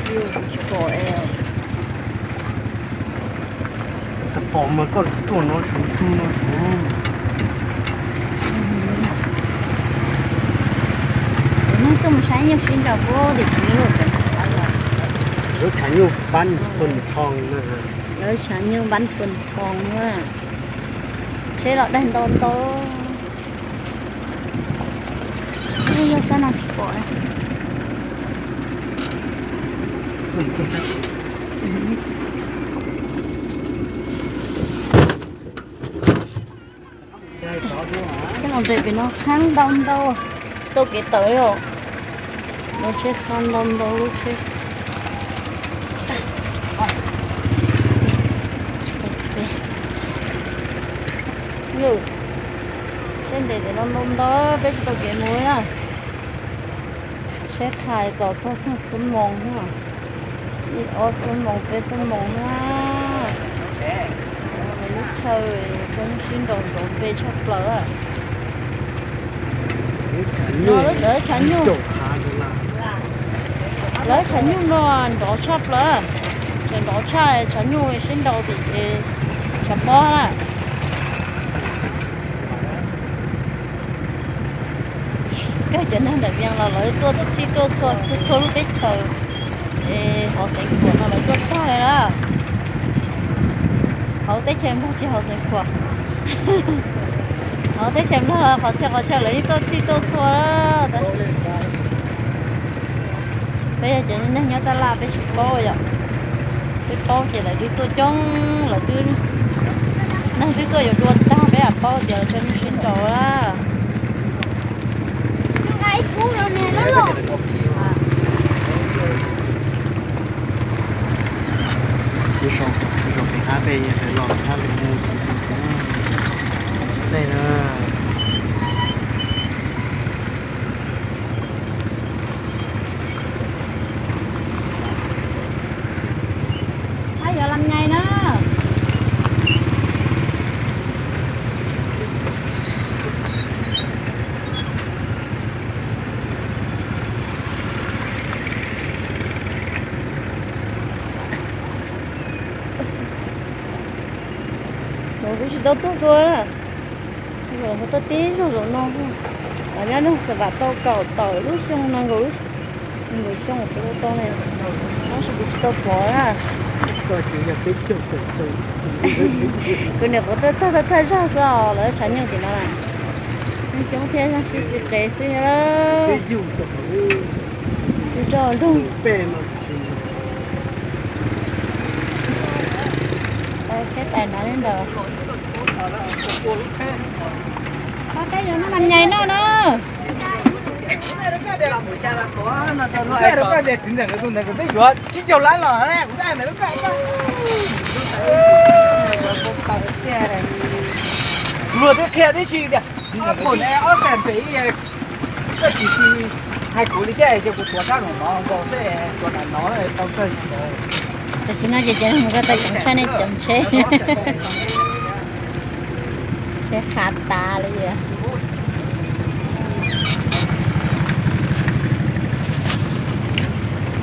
Tsis pom, tsis pom mas koj tuaj no tsuv tsuv no tsuv. Kuv neeg tuaj mus saib nyuj sib nraus puag tim tshav nyuj. Lawv tshav nyuj npab pw thoo na. Lawv tshav nyuj npab pw thoo na. Tsheb los daig ntau ntau. Yog sab no tsis pom. Tej los nres pem no qhab ntau ntau, tsis tau kev tawm li os. Lub tsheb qhab ntau ntau lub tsheb. Yus, tsheb nres pem no ntau ntau peb tsis tau kev mus li na. Tsheb qha tos txog txog xuab moos na, ib ob xuab moos peb xuab moos na. Lub chaw tsoom sib nraus nrov npe tshaj plaws. No lawv tshav nyuj, lawv tshav nyuj no nrov tshaj plaws, tseem nrov tshaj tshav nyuj sib nraus tim tshav pob na. Kawg cov neeg nram Vias los lawv tuaj txhij tuaj txhua txhua lub teb chaws, es hauv Xeev Khuam no lawv tuaj tag li lawm. Hauv teb chaws Nplog tsis hauv Xeev Khuam, hauv teb chaws Nplog qhov txhia qhov chaw lawv yeej tuaj txhij tuaj txhua lawm. Tab sis peb yog cov neeg nyob tab laj peb tsis paub yom. Peb paub ces lawv twb tuaj coob, lawv twb, neeg twb tuaj yuav dua tag peb mam paub tias lawv tsheb sib nraus lawm. Tus zoo, tus zoo pem hab peb los hab los mus tej na. Hab yuav lam nyais na. Kuv tsis tau tuaj dua, zaum no tuaj tib zaug zaum no. Cov nyob nug xav vam tau kaum tawm lub xyoo no nkaus, nkaus xyoo kuv tau tau ne, tab sis kuv tsis tau pom na. Kuv niam kuv tuaj txog thawj thawj zaug xwb os, lawv tshav nyuj tim no na. Neeg coob thiab sib txiv qev xwb na. Tus rau nroog. Tsheb tais nrad li ntawd. Pab peb yuav noj lam nyais noj na. Luag twb qhia tib si tias ob peb pem ib, koj tsis hais kuv li thiab ces kuv tuav sab nraum no nkaus xwb, tuav nram no tau kawg. Tam sim no ces cov neeg mus ko taw ceev tshaj nej cov tsheb. Tsheb qha tas li.